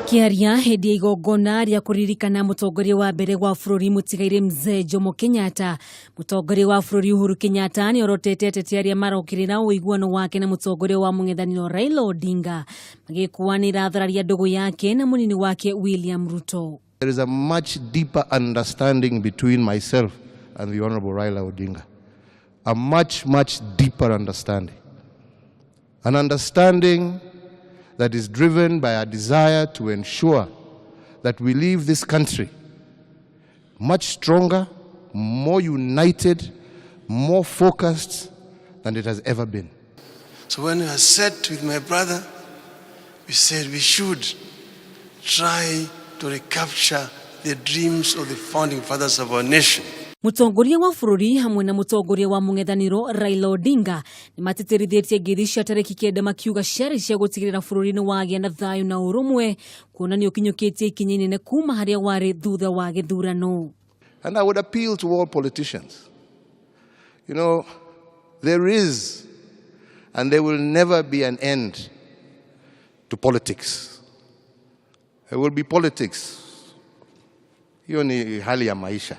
Akĩaria hĩndĩ ya igongona rĩa kũririkana mũtongoria wa mbere wa bũrũri mũtigairĩ Mzee Jomo Kenyatta, mũtongoria wa bũrũri Uhuru Kenyatta nĩ orotete ateti arĩa marokĩrĩra ũiguano wake na mũtongoria wa mũng'ethanĩro Raila Odinga magĩkuanĩra thararia ndũgũ yake na mũnini wake William Ruto. There is a much deeper understanding between myself and the Honorable Raila Odinga. A much, much deeper understanding. An understanding that is driven by a desire to ensure that we leave this country much stronger, more united, more focused than it has ever been. So when I sat with my brother, we said we should try to recapture the dreams of the founding fathers of our nation. Mũtongoria wa bũrũri hamwe na mũtongoria wa mũng'ethanĩro Raila Odinga nĩ matĩtĩrithĩtie ngeithi cia tarĩki 9 makiuga ciarĩ cia gũtigĩrĩra bũrũri nĩ wagĩa na thayũ na ũrũmwe kuona nĩ ũkinyũkĩtie ikinya inene kuma harĩa warĩ thutha wa gĩthurano. And I would appeal to all politicians. There is and there will never be an end to politics. There will be politics. Hiyo ni hali ya maisha.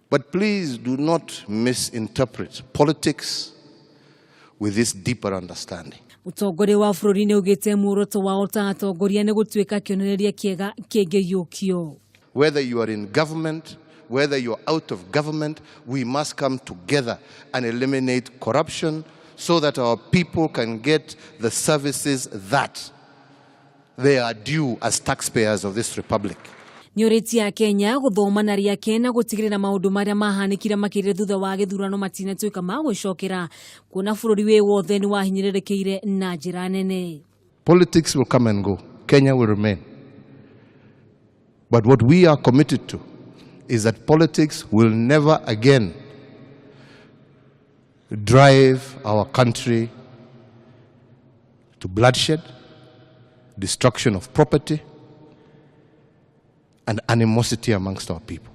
But please do not misinterpret politics with this deeper understanding. Mũtongoria wa bũrũri nĩ augĩte muoroto wao ta atongoria nĩ gũtuĩka kĩonereria kĩega kĩngĩiyũkio. Whether you are in government, whether you are out of government, we must come together and eliminate corruption so that our people can get the services that they are due as taxpayers of this republic. Nĩorĩtie Akenya gũthoma na rĩake na gũtigĩrĩra maũndũ marĩa mahanĩkire makĩria thutha wa gĩthurano matinatuĩka ma gwĩcokera kuona bũrũri wĩ wothe nĩ wahinyĩrĩrĩkĩire na njĩra nene. Politics will come and go. Kenya will remain. But what we are committed to is that politics will never again drive our country to bloodshed, destruction of property, and animosity amongst our people.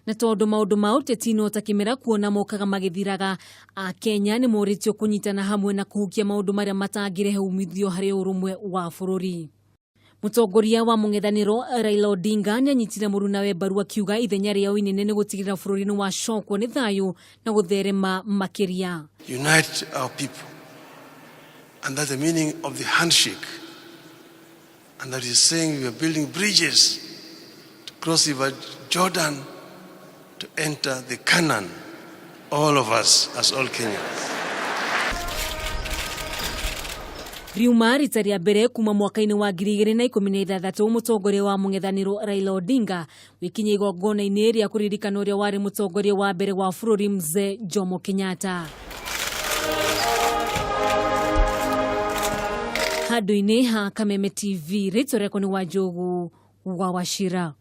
Na tondũ maũndũ ma ũteti no ta kĩmera kuona mokaga magĩthiraga, Akenya nĩ morĩtio kũnyitana hamwe na kũhukia maũndũ marĩa matangĩrehe umithio harĩ ũrũmwe wa bũrũri. Mũtongoria wa mũng'ethanĩro Raila Odinga nĩanyitire mũrunawe mbaru akiuga ithenya rĩao inene nĩ gũtigĩrĩra bũrũri nĩ wacokwo nĩ thayũ na gũtherema makĩria. Unite our people. And that's the meaning of the handshake. And that is saying we are building bridges to cross River Jordan to enter the Canaan, all of us as all Kenyans. Riuma rita rĩa mbere kuma mwaka-inĩ wa ngiri igĩrĩ na ikũmi na ithathatũ mũtongoria wa mũng'ethanĩro Raila Odinga gũikinya igongona-inĩ rĩa kũririkana ũrĩa warĩ mũtongoria wa mbere wa bũrũri Mzee Jomo Kenyatta. Handũ-inĩ ha Kameme TV, rĩtwa rĩakwa nĩ Wanjũgu wa Wachira.